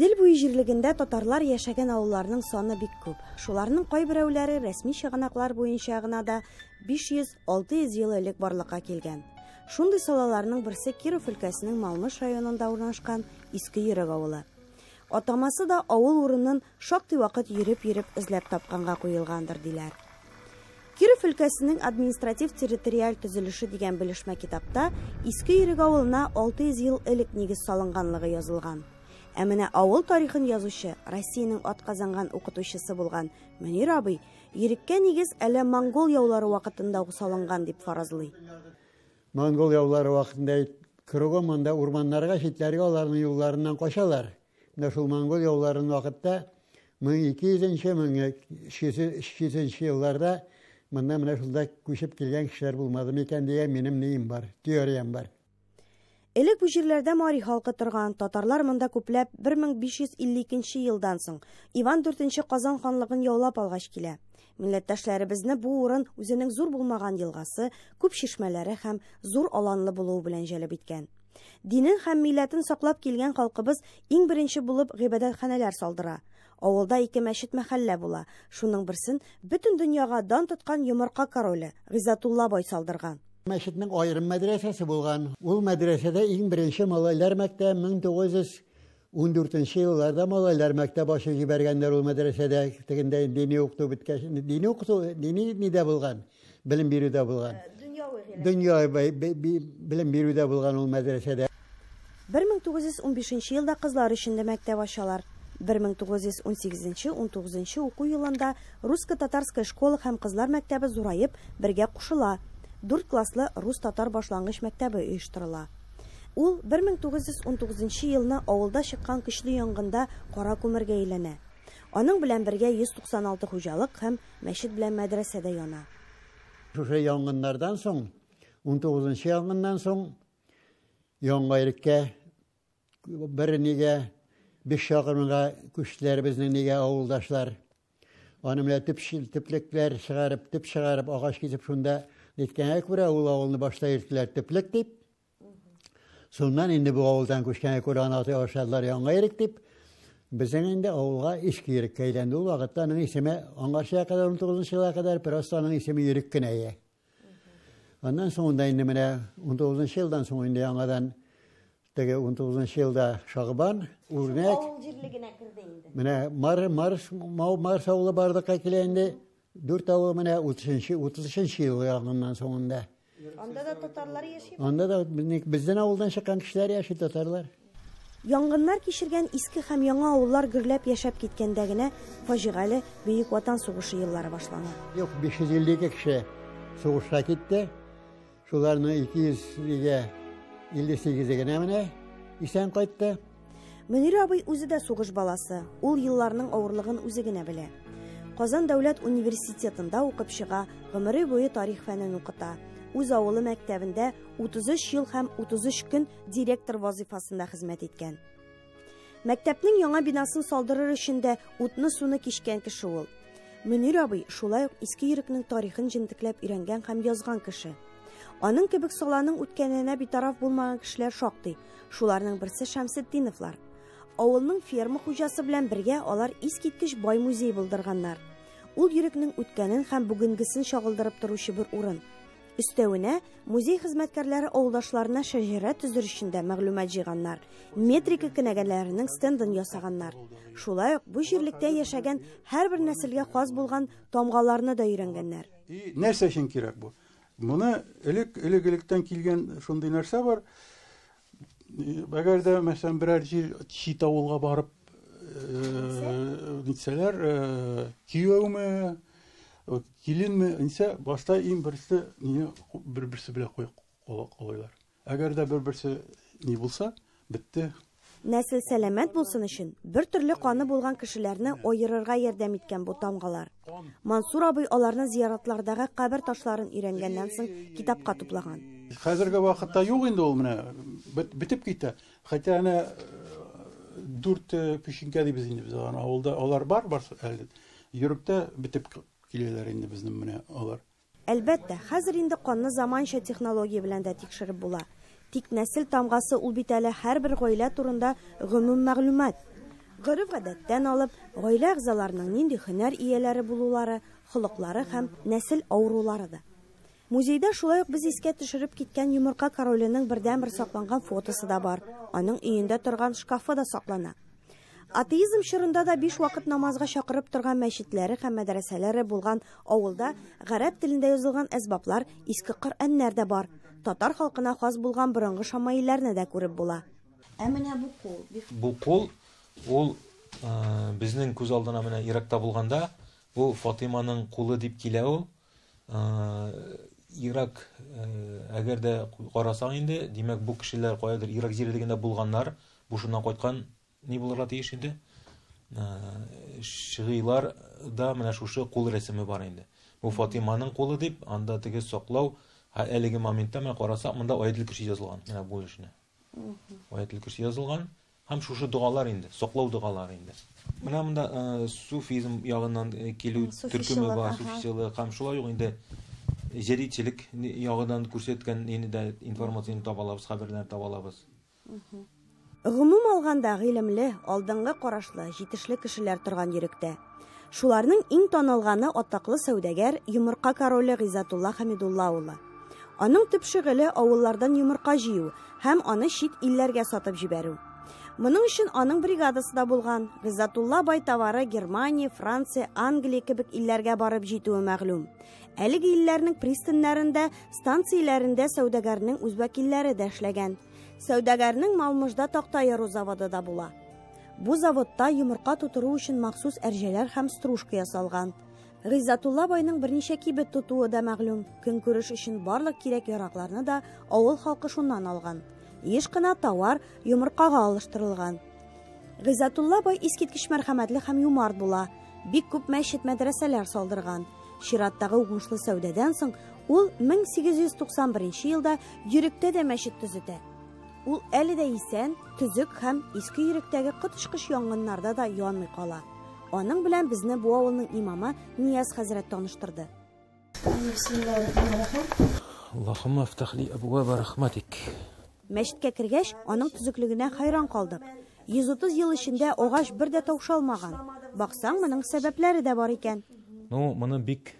Идел буе җирлегендә татарлар яшәгән авылларның саны бик күп. Шуларның кайберәүләре рәсми чыганаклар буенча гына да 500-600 ел элек барлыкка килгән. Шундый салаларның берсе Киров өлкәсенең Малмыж районында урнашкан Иске Йөрек авылы. Атамасы да авыл урынын шактый вакыт йөреп-йөреп эзләп тапканга куелгандыр, диләр. Киров өлкәсенең административ-территориаль төзелеше дигән белешмә китапта Иске Йөрек авылына 600 ел элек нигез салынганлыгы язылган. Ә менә авыл тарихын язучы, Россиянең атказанган укытучысы булган Мөнир абый Йөреккә нигез әле монгол яулары вакытында ук салынган дип фаразлый. Монгол яулары вакытында кругом монда урманнарга, читләргә аларның юлларыннан качалар. Менә шул монгол яуларын вакытта 1200-нче, 1300-нче елларда монда менә шунда күчеп килгән кешеләр булмады микән дигән минем нием бар, теориям бар. Элек бу җирләрдә мари халкы торган, татарлар монда күпләп 1552 елдан соң Иван IV Казан ханлыгын яулап алгач килә. Милләттәшләребезне бу урын үзенең зур булмаган елгасы, күп чишмәләре һәм зур аланлы булуы белән җәлеп иткән. Динен һәм милләтен саклап килгән халкыбыз иң беренче булып гыйбадәтханәләр салдыра. Авылда ике мәчет мәхәллә була. Шуның берсен бөтен дөньяга дан тоткан йомырка короле Гыйззәтулла бай салдырган. Мәчетнең аерым мәдрәсәсе булган. Ул мәдрәсәдә иң беренче малайлар мәктәбе 1914 елларда малайлар мәктәбе ачып җибәргәннәр ул мәдрәсәдә. Тегендә дини укыту беткәч, дини укыту, дини нидә булган, белем бирүдә булган. Дөньяви белем бирүдә булган ул мәдрәсәдә. 1915 елда кызлар өчен дә мәктәп ачалар. 1918-19 уку елында русско-татарская школа һәм кызлар мәктәбе зураеп, бергә кушыла. 4 класслы рус-татар башлангыч мәктәбе оештырыла. Ул 1919 елны авылда чыккан көчле янгында кара күмергә әйләнә. Аның белән бергә 196 хуҗалык һәм мәчет белән мәдрәсә дә яна. Шушы янгыннардан соң, 19 янгыннан соң, Яңа Иреккә бер нигә 5 чакрымга күчтеләр безнең нигә авылдашлар. Аны менә төплекләр чыгарып, төп чыгарып, агач кисеп шунда ниткәнгә күрә ул авылны башта йөрттеләр төплек дип. Шуннан инде бу авылдан күчкәнгә күрә аны атый башладылар Яңа Ирек дип. Безнең инде авылга Иске Йөреккә әйләнде. Ул вакытта аның исеме аңарча кадәр 19 елга кадәр просто аның исеме Йөрек кенә иде. Аннан соң да инде менә 19 елдан соң инде яңадан теге 19 елда Шагбан, Үрнәк. Авыл җирлегенә керде инде. Менә Марс авылы барлыкка килә инде. 4 авыл менә 33 ел янгыннан соңында. Анда да татарлар яши. Анда да безнең авылдан чыккан кешеләр яши, татарлар. Янгыннар кичергән иске һәм яңа авыллар гөрләп яшәп киткәндә генә фаҗигале Бөек Ватан сугышы еллары башлана. Юк, 552 кеше сугышка китте. Шуларның 258 генә менә исән кайтты. Мөнир абый үзе дә сугыш баласы. Ул елларның авырлыгын үзе генә белә. Казан дәүләт университетында укып чыга, гомере буе тарих фәнен укыта. Үз авылы мәктәбендә 33 ел һәм 33 көн директор вазифасында хезмәт иткән. Мәктәпнең яңа бинасын салдырыр өчен дә утны-суны кичкән кеше ул. Мөнир абый шулай ук Иске Йөрекнең тарихын җентекләп өйрәнгән һәм язган кеше. Аның кебек саланың үткәненә битараф булмаган кешеләр шактый. Шуларның берсе Шәмсетдиновлар. Авылның ферма хуҗасы белән бергә алар искиткеч бай музей булдырганнар. Ул Йөрекнең үткәнен һәм бүгенгесен чагылдырып торучы бер урын. Өстәвенә, музей хезмәткәрләре авылдашларына шәҗәрә төзер өчен дә мәгълүмат җыйганнар, метрика кенәгәләренең стендын ясаганнар. Шулай ук бу җирлектә яшәгән һәрбер нәселгә хас булган тамгаларны да өйрәнгәннәр. И нәрсә өчен кирәк бу? Моны элек-электән килгән шундый нәрсә бар. Әгәр дә, мәсәлән, берәр җир чит авылга барып, нитсәләр, кияүме, киленме, нитсә, башта иң берсе не бер-берсе белән куялар. Әгәр дә бер-берсе ни булса, бетте. Нәсел сәламәт булсын өчен бер төрле каны булган кешеләрне аерырга ярдәм иткән бу тамгалар. Мансур абый аларны зияратлардагы кабер ташларын өйрәнгәннән соң китапка туплаган. Хәзерге вакытта юк инде ул менә, бетеп китә. Хотя әнә 4 пүчинкә дибез инде без аны авылда, алар бар, бар әле. Йөректә бетеп киләләр инде безнең менә алар. Әлбәттә, хәзер инде канны заманча технология белән дә тикшереп була. Тик нәсел тамгасы ул бит әле һәрбер гаилә турында гомум мәгълүмат. Гореф-гадәттән алып, гаилә әгъзаларының нинди һөнәр ияләре булулары, холыклары һәм нәсел авырулары да. Музейда шулай ук без искә төшереп киткән йомырка короленең бердәнбер сакланган фотосы да бар. Аның өендә торган шкафы да саклана. Атеизм чорында да 5 вакыт намазга чакырып торган мәчетләре һәм мәдрәсәләре булган авылда гарәп телендә язылган әсбаплар, иске Коръәннәр дә бар. Татар халкына хас булган борынгы шамаилләрне дә күреп була. Ә менә бу кул. Бу кул ул безнең күз алдына менә Иракта булганда, бу Фатиманың кулы дип килә ул. Ирак, әгәр дә карасаң инде, димәк, бу кешеләр каядыр Ирак җирлегендә булганнар, бу шуннан кайткан ни булырга тиеш инде. Шигыйлар да менә шушы кул рәсеме бар инде. Бу Фатиманың кулы дип, анда теге саклау, әлеге моментта менә карасак, монда аятел көрси язылган, менә бу эшне. Аятел көрси язылган. Һәм шушы догалар инде, саклау догалары инде. Менә монда суфизм ягыннан килү төркеме бар, суфичылык һәм шулай ук инде җәдидчелек ягыннан күрсәткән инде дә информацияне таба алабыз, хәбәрләрне таба алабыз. Гомум алганда гыйлемле, алдынгы карашлы, җитешле кешеләр торган йөректә. Шуларның иң танылганы атаклы сәүдәгәр йомырка короле Гыйззәтулла Хәмидулла улы. Аның төп шөгыле авыллардан йомырка җыю һәм аны чит илләргә сатып җибәрү. Моның өчен аның бригадасы да булган. Гыйззәтулла бай товары Германия, Франция, Англия кебек илләргә барып җитүе мәгълүм. Әлеге илләрнең пристаньнарында, станцияләрендә сәүдәгәрнең үз вәкилләре дә эшләгән. Сәүдәгәрнең Малмыжда такта яру заводы да була. Бу заводта йомырка тутыру өчен махсус әрҗәләр һәм стружка ясалган. Гыйззәтулла байның берничә кибет тотуы да мәгълүм. Көнкүреш өчен барлык кирәк-яракларны да авыл халкы шуннан алган. Еш кына товар йомыркага алыштырылган. Гыйззәтулла бай искиткеч мәрхәмәтле һәм юмарт була. Бик күп мәчет, мәдрәсәләр салдырган. Чираттагы уңышлы сәүдәдән соң ул 1891 елда Йөректә дә мәчет төзетә. Ул әле дә исән, төзек һәм иске Йөректәге коточкыч янгыннарда да янмый кала. Аның белән безне бу авылның имамы Нияз хәзрәт таныштырды. Аллаһумма ифтах ли абваба рахматик. Мәчеткә кергәч, аның төзеклегенә хайран калдык. 130 ел эчендә агач бер дә таушалмаган. Баксаң, моның сәбәпләре дә бар икән. Ну, моны бик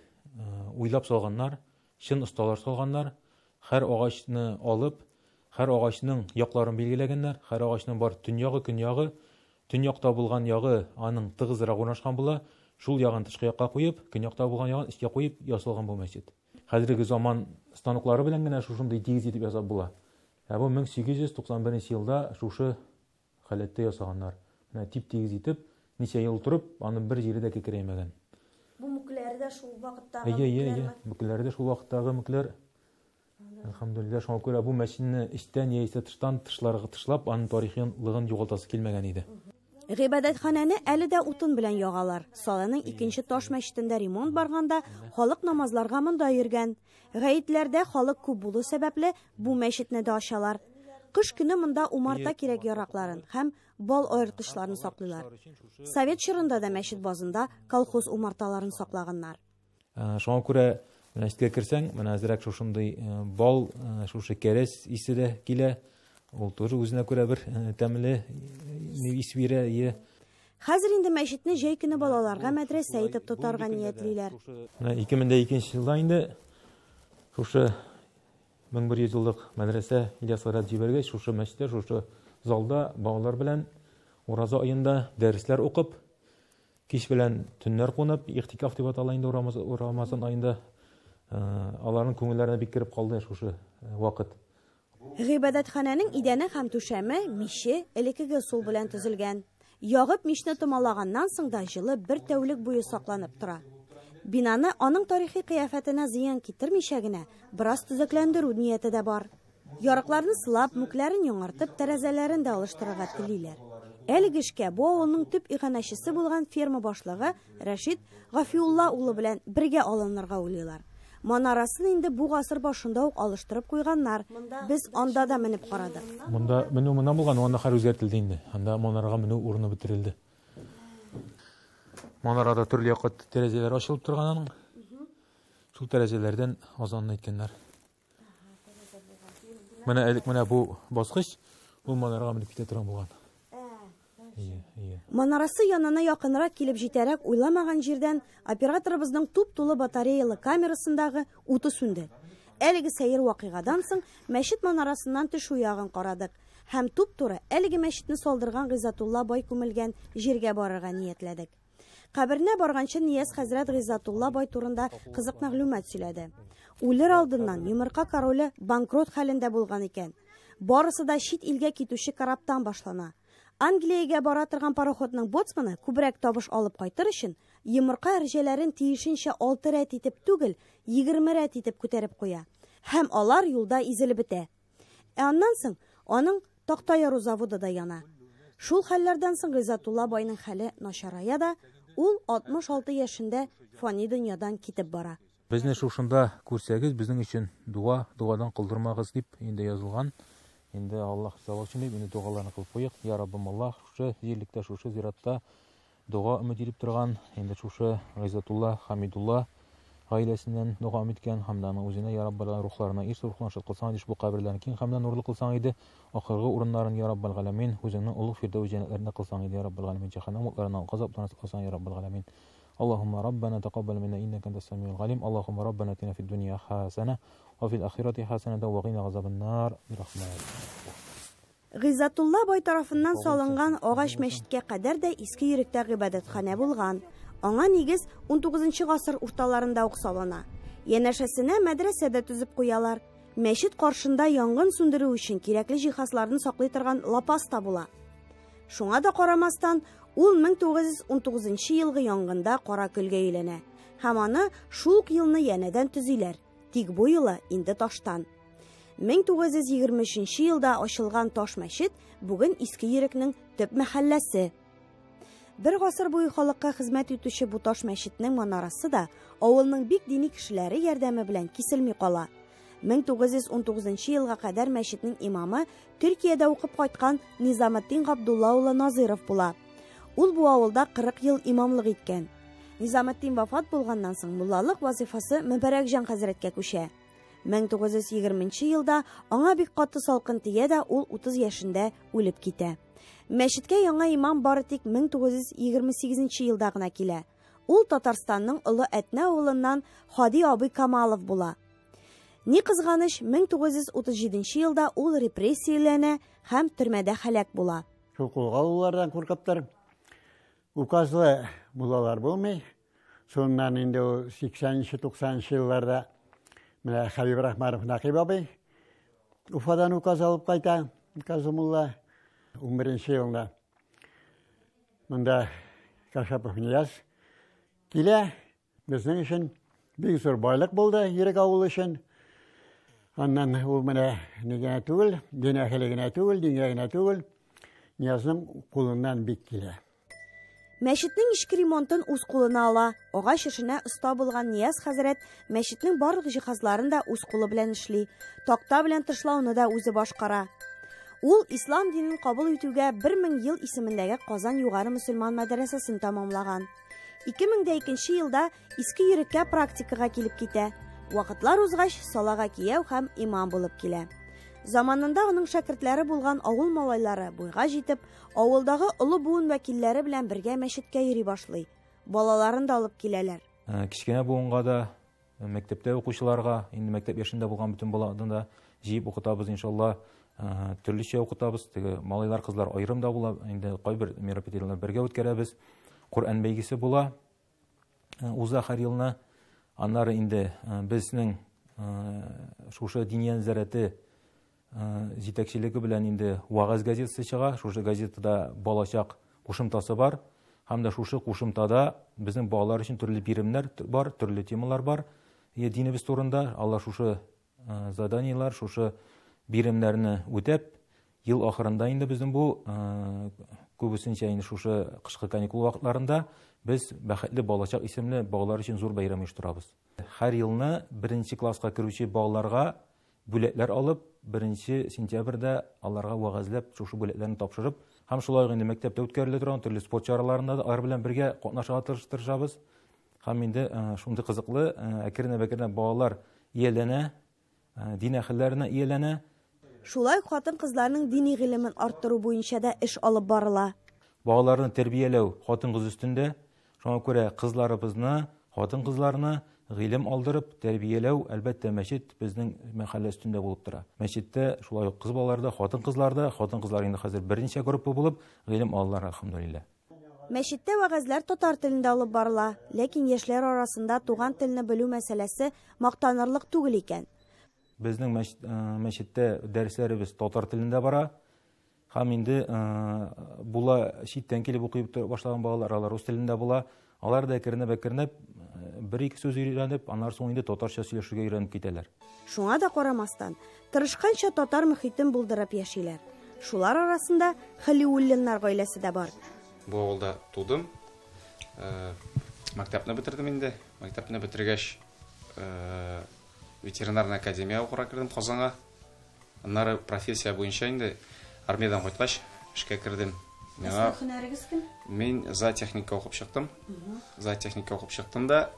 уйлап салганнар, чын осталар салганнар. Һәр агачны алып, һәр агачның якларын билгеләгәннәр. Һәр агачның бар төньягы, көньягы, төньякта булган ягы аның тыгызрак урнашкан була. Шул ягын тышкы якка куеп, көньякта булган ягын эчкә куеп ясалган бу мәчет. Хәзерге заман станоклары белән генә шушындый тигез итеп ясап була. Ә бу 1891 елда шушы халәттә ясаганнар. Менә тип-тигез итеп, ничә ел торып, аны бер җире дә кекерәймәгән. Бу мүкләре дә шул вакыттагы Әйе, әйе, әйе. Мүкләре дә шул вакыттагы мүкләр. Әлхәмдүлилләһ, шуңа күрә бу мәчетне эчтән яисә тыштан тышларга тышлап, аның тарихилыгын югалтасы килмәгән иде. Гыйбадәтханәне әле дә утын белән ягалар. Саланың икенче таш мәчетендә ремонт барганда халык намазларга монда йөргән. Гаетләрдә халык күп булу сәбәпле бу мәчетне дә ачалар. Кыш көне монда умарта кирәк яракларын һәм бал аерткычларын саклыйлар. Совет чорында да мәчет базында колхоз умарталарын саклаганнар. Шуңа күрә мәчеткә керсәң, менә әзрәк шушындый бал, шушы кәрәз исе дә килә. Ул тоже үзенә күрә бер тәмле ис бирә. Хәзер инде мәчетне җәй көне балаларга мәдрәсә итеп тотарга ниятлиләр. Менә 2002 елда инде шушы 1100 еллык мәдрәсә Ильяс хәзрәт җибәргәч, шушы мәчеттә, шушы залда балалар белән ураза аенда дәресләр укып, кич белән төннәр кунып, ихтикаф дип атала инде Рамазан аенда, аларның күңелләренә бик кереп калды шушы вакыт. Гыйбадәтханәнең идәне һәм түшәме, миче элеккеге ысул белән төзелгән. Ягып мичне томалаганнан соң да җылы бер тәүлек буе сакланып тора. Бинаны аның тарихи кыяфәтенә зыян китермичә генә бераз төзекләндерү нияте дә бар. Ярыкларны сылап, мүкләрен яңартып, тәрәзәләрен дә алыштырырга телиләр. Әлеге эшкә бу авылның төп иганәчесе булган ферма башлыгы Рәшит Гафиулла улы белән бергә алынырга уйлыйлар. Манарасын инде бу гасыр башында ук алыштырып куйганнар. Без анда да менеп карадык. Монда менү моннан булган, анда хәл үзгәртелде инде. Анда манарага менү урыны бетерелде. Манарада төрле якка тәрәзәләр ачылып торган аның. Шул тәрәзәләрдән азанны әйткәннәр. Менә элек менә бу баскыч, ул манарага менеп китә торган булган. Ие, ие. Манарасы янына якынрак килеп җитәрәк уйламаган җирдән операторыбызның туп-тулы батареялы камерасындагы уты сүнде. Әлеге сәер вакыйгадан соң мәчет манарасыннан төшү ягын карадык һәм туп-туры әлеге мәчетне салдырган Гыйззәтулла бай күмелгән җиргә барырга ниятләдек. Каберенә барганчы Нияз хәзрәт Гыйззәтулла бай турында кызык мәгълүмат сөйләде. Үлер алдыннан йомырка короле банкрот хәлендә булган икән. Барысы да чит илгә китүче корабтан башлана. Англиягә бара торган пароходның боцманы күбрәк табыш алып кайтыр өчен йомырка әрҗәләрен тиешенчә 6 рәт итеп түгел, 20 рәт итеп күтәреп куя. Һәм алар юлда изелеп бетә. Ә аннан соң аның такта яру заводы да яна. Шул хәлләрдән соң Гыйззәтулла байның хәле начарая да, ул 66 яшендә фани дөньядан китеп бара. Безне шушында күрсәгез, безнең өчен дуа, дуадан калдырмагыз дип инде язылган. Инде Аллаһ ризалыгы өчен дип инде дугаларны кылып куйык. Я Раббым Аллаһ, шушы җирлектә, шушы зиратта дога өмет итеп торган, инде шушы Гыйззәтулла Хамидулла гаиләсеннән дога өмет иткән һәм дә аның үзенә, я Раббал Галәмин, рухларына ир рухларын шат кылсаң иде, бу каберләрен киң һәм дә нурлы кылсаң иде, ахыргы урыннарын, я Раббал Галәмин, үзеңнең олуг Фирдәүс җәннәтләрендә кылсаң иде, я Раббал Галәмин, җәһәннәм утларыннан, газапларыннан сакласаң, я Раббал Галәмин. Аллаһумма Раббана тақаббал минна иннака антас самиул галим. Аллаһумма Раббана атина фид дунья хасана ва фил ахирати хасана ва қина азабан нар. Бирахматик. Гыйззәтулла бай тарафыннан салынган агач мәчеткә кадәр дә Иске Йөректә гыйбадәтханә булган. Аңа нигез 19 гасыр урталарында ук салына. Янәшәсенә мәдрәсә дә төзеп куялар. Мәчет каршында янгын сүндерү өчен кирәкле җиһазларны саклый торган лапас та була. Шуңа да карамастан, ул 1919 елгы янгында кара көлгә әйләнә. Һәм аны шул ук елны янәдән төзиләр. Тик бу юлы инде таштан. 1923 елда ачылган таш мәчет бүген Иске Йөрекнең төп мәхәлләсе. Бер гасыр буе халыкка хезмәт итүче бу таш мәчетнең манарасы да авылның бик дини кешеләре ярдәме белән киселми кала. 1919 елга кадәр мәчетнең имамы Төркиядә укып кайткан Низаметдин Габдулла улы Назыров була. Ул бу авылда 40 ел имамлык иткән. Низаметдин вафат булганнан соң муллалык вазифасы Мөбарәкҗан хәзрәткә күчә. 1920 елда аңа бик каты салкын тия дә ул 30 яшендә үлеп китә. Мәчеткә яңа имам бары тик 1928 елда гына килә. Ул Татарстанның Олы Әтнә авылыннан Хади абый Камалов була. Ни кызганыч, 1937 елда ул репрессияләнә һәм төрмәдә һәлак була. Шул кулга алулардан куркыптыр. Указлы муллалар булмый. Соннан инде ул 80-90 елларда менә Хәбиб Рахманов Нәкыйп абый Уфадан указ алып кайта, указлы мулла 11 елында. Монда Кашапов Нияз килә, безнең өчен бик зур байлык булды Йөрек авылы өчен. Аннан ул менә ни генә түгел, дин әһеле генә түгел, дингә генә түгел, Ниязның кулыннан бик килә. Мәчетнең эчке ремонтын үз кулына ала. Агач эшенә оста булган Нияз хәзрәт мәчетнең барлык җиһазларын да үз кулы белән эшли. Такта белән тышлауны да үзе башкара. Ул ислам динен кабул итүгә 1000 ел исемендәге Казан югары мөселман мәдрәсәсен тәмамлаган. 2002 елда Иске Йөреккә практикага килеп китә. Вакытлар узгач, салага кияү һәм имам булып килә. Заманында аның шәкертләре булган авыл малайлары буйга җитеп, авылдагы олы буын вәкилләре белән бергә мәчеткә йөри башлый. Балаларын да алып киләләр. Кечкенә буынга да, мәктәптә укучыларга, инде мәктәп яшендә булган бөтен баланы да җыеп укытабыз, иншалла. Төрлечә укытабыз. Теге малайлар, кызлар аерым да була. Инде кайбер мероприятиеләр бергә үткәрәбез. Коръән бәйгесе була. Уза һәр елны. Аннары инде безнең шушы Диния нәзарәте җитәкчелеге белән инде Вагаз газетасы чыга. Шушы газетада балачак кушымтасы бар. Һәм дә шушы кушымтада безнең балалар өчен төрле биремнәр бар, төрле темалар бар. Динебез турында алар шушы заданиелар, шушы биремнәрне үтәп, ел ахырында инде безнең бу күбесенчә инде шушы кышкы каникул вакытларында без Бәхетле балачак исемле балалар өчен зур бәйрәм оештырабыз. Һәр елны беренче класска керүче балаларга бүләкләр алып, 1 сентябрьдә аларга вәгазьләп, шушы бүләкләрне тапшырып, һәм шулай ук инде мәктәптә үткәрелә торган төрле спорт чараларында да алар белән бергә катнашырга тырышабыз. Һәм инде шундый кызыклы, әкренләп-әкренләп балалар ияләнә, дин әһелләренә ияләнә. Шулай ук хатын-кызларның дини гыйлемен арттыру буенча да эш алып барыла. Балаларны тәрбияләү хатын-кыз өстендә. Шуңа күрә кызларыбызны, хатын-кызларны гыйлем алдырып тәрбияләү, әлбәттә, мәчет безнең мәхәллә өстендә булып тора. Мәчеттә шулай ук кыз балалар да, хатын-кызлар да, хатын-кызлар инде хәзер берничә группа булып гыйлем алалар, әлхәмдүлилләһ. Мәчеттә вәгазьләр татар телендә алып барыла, ләкин яшьләр арасында туган телне белү мәсьәләсе мактанырлык түгел икән. Безнең мәчеттә дәресләребез татар телендә бара. Һәм инде була читтән килеп укый башлаган балалар, алар рус телендә була. Алар да әкренләп-әкренләп бер-ике сүз өйрәнеп, аннан соң инде татарча сөйләшергә өйрәнеп китәләр. Шуңа да карамастан, тырышканча татар мөхитен булдырып яшиләр. Шулар арасында Халиуллиннар гаиләсе дә бар. Бу авылда тудым. Мәктәпне бетердем инде. Мәктәпне бетергәч, ветеринарная академия укырга кердем Казанга. Аннары профессия буенча инде армиядан кайткач эшкә кердем. Миңа һөнәрегез кем? Мин зоотехника укып чыктым. Зоотехника укып чыктым да,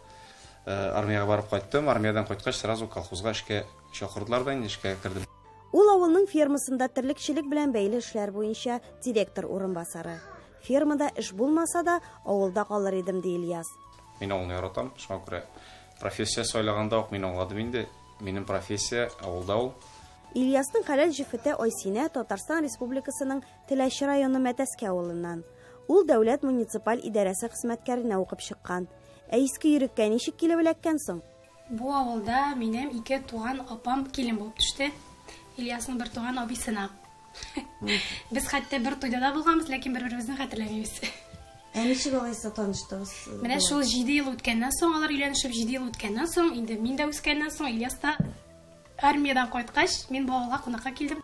армиягә барып кайттым. Армиядан кайткач сразу колхозга эшкә чакырдылар да, инде эшкә кердем. Ул авылның фермасында терлекчелек белән бәйле эшләр буенча директор урынбасары. Фермада эш булмаса да, авылда калыр идем, ди Ильяс. Мин авылны яратам, шуңа күрә профессия сайлаганда ук мин аңладым инде. Минем профессия авылда ул. Ильясның хәләл җефете Айсинә Татарстан Республикасының Теләче районы Мәтәскә авылыннан. Ул дәүләт муниципаль идарәсе хезмәткәренә укып чыккан. Ә Иске Йөреккә ничек килеп эләккән соң? Бу авылда минем ике туган апам килен булып төште. Ильясның бер туган абыйсына. Без хәтта бер туйда да булганбыз, ләкин бер-беребезне хәтерләмибез. Ә ничек алайса таныштыгыз? Менә шул 7 ел үткәннән соң, алар өйләнешеп 7 ел үткәннән соң, инде мин дә үскәннән соң, Ильяс та армиядан кайткач, мин бу авылга кунакка килдем.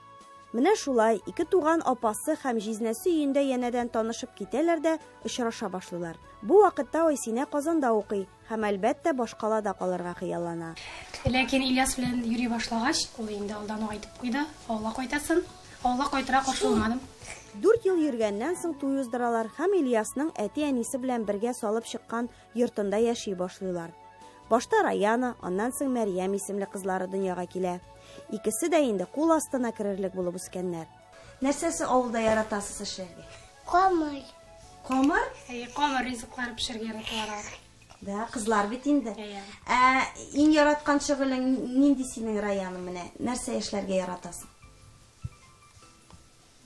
Менә шулай ике туган апасы һәм җизнәсе өендә янәдән танышып китәләр дә очраша башлыйлар. Бу вакытта Айсинә Казанда укый һәм әлбәттә башкалада калырга хыяллана. Ләкин Ильяс белән йөри башлагач, ул инде алдан ук әйтеп куйды, авылга кайтасын. Авылга кайтырга каршы булмадым. 4 ел йөргәннән соң туй уздыралар һәм Ильясның әти-әнисе белән бергә салып чыккан йортында яши башлыйлар. Башта Раяна, аннан соң Мәрьям исемле кызлары дөньяга килә. Икесе дә инде кул астына керерлек булып үскәннәр. Нәрсәсе авылда яратасыз эшләргә? Камыр. Камыр? Әйе, камыр ризыклары пешерергә яраталар алар. Да, кызлар бит инде. Әйе. Ә иң яраткан шөгылең нинди синең, Раяна, менә? Нәрсә эшләргә яратасың?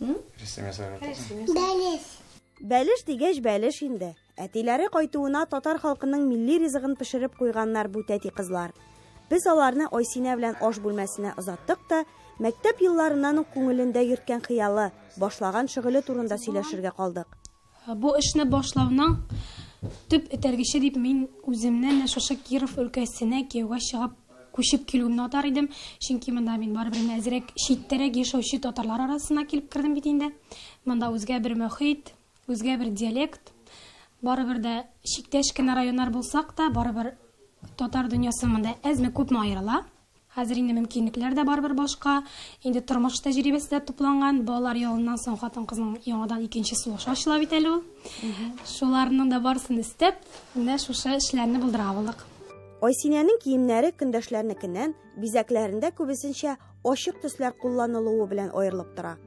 Рәсем ясарга яратасың. Бәлеш. Бәлеш дигәч бәлеш инде. Әтиләре кайтуына татар халкының милли ризыгын пешереп куйганнар бу тәти кызлар. Без аларны Айсинә белән аш бүлмәсенә озаттык та, мәктәп елларыннан ук күңелендә йөрткән хыялы, башлаган шөгыле турында сөйләшергә калдык. Бу эшне башлауның төп этәргече дип мин үземне менә шушы Киров өлкәсенә кияүгә чыгып күчеп килүемне атар идем. Чөнки монда мин барыбер менә әзрәк читтәрәк яшәүче татарлар арасына килеп кердем бит инде. Монда үзгә бер мөхит, үзгә бер диалект. Барыбер дә чиктәш кенә районнар булсак та, барыбер татар дөньясы монда әзме күпме аерыла. Хәзер инде мөмкинлекләр дә барыбер башка, инде тормыш тәҗрибәсе дә тупланган. Балалар ялыннан соң хатын-кызның яңадан икенче сулышы ачыла бит әле ул. Шуларның да барысын өстәп, менә шушы эшләрне булдыра алдык. Айсинәнең киемнәре көндәшләрнекеннән бизәкләрендә күбесенчә ачык төсләр кулланылуы белән аерылып тора.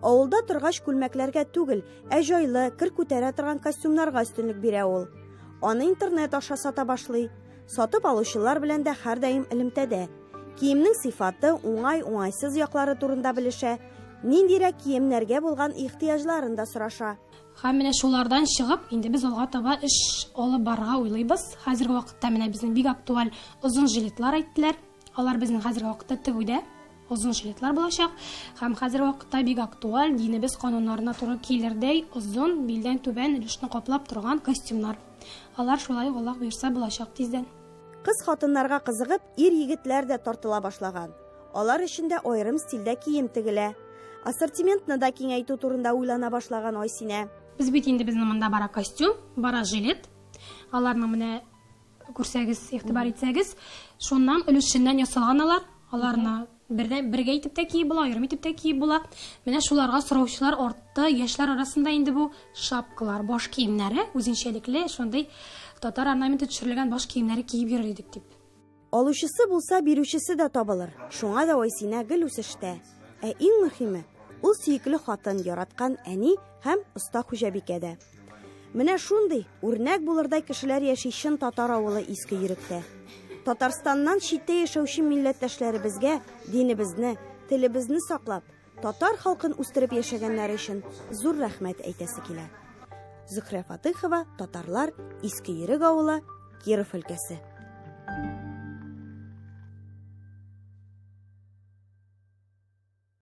Авылда торгач күлмәкләргә түгел, ә җайлы, кер күтәрә торган костюмнарга өстенлек бирә ул. Аны интернет аша сата башлый. Сатып алучылар белән дә һәрдаим элемтәдә. Киемнең сыйфаты, уңай, уңайсыз яклары турында белешә, ниндирәк киемнәргә булган ихтыяҗларын да сораша. Һәм менә шулардан чыгып, инде без алга таба эш алып барырга уйлыйбыз. Хәзерге вакытта менә безнең бик актуаль озын жилетлар әйттеләр. Алар безнең хәзерге вакытта тегүдә озын жилетлар булачак. Һәм хәзерге вакытта бик актуаль динебез кануннарына туры килердәй озын билдән түбән өлешне каплап торган костюмнар. Алар шулай ук Аллаһ боерса булачак тиздән. Кыз хатыннарга кызыгып, ир егетләр дә тартыла башлаган. Алар өчен дә аерым стильдә кием тегелә. Ассортиментны да киңәйтү турында уйлана башлаган Айсинә. Без бит инде безнең монда бара костюм, бара жилет. Аларны менә күрсәгез, игътибар итсәгез, шуннан өлешеннән ясалган алар. Аларны бердән бергә итеп тә киеп була, аерым итеп тә киеп була. Менә шуларга сораучылар артты. Яшьләр арасында инде бу шапкалар, баш киемнәре үзенчәлекле, шундый татар орнаменты төшерелгән баш киемнәре киеп йөрер идек дип. Алучысы булса, бирүчесе дә табылыр. Шуңа да Айсинә гел үсештә. Ә иң мөһиме, Ул сөекле хатын, яраткан әни һәм оста хуҗабикә дә. Менә шундый үрнәк булырдай кешеләр яши чын татар авылы Иске Йөректә. Татарстаннан читтә яшәүче милләттәшләребезгә динебезне, телебезне саклап, татар халкын үстереп яшәгәннәре өчен зур рәхмәт әйтәсе килә. Зөхрә Фатыхова, Татарлар, Иске Йөрек авылы, Киров өлкәсе.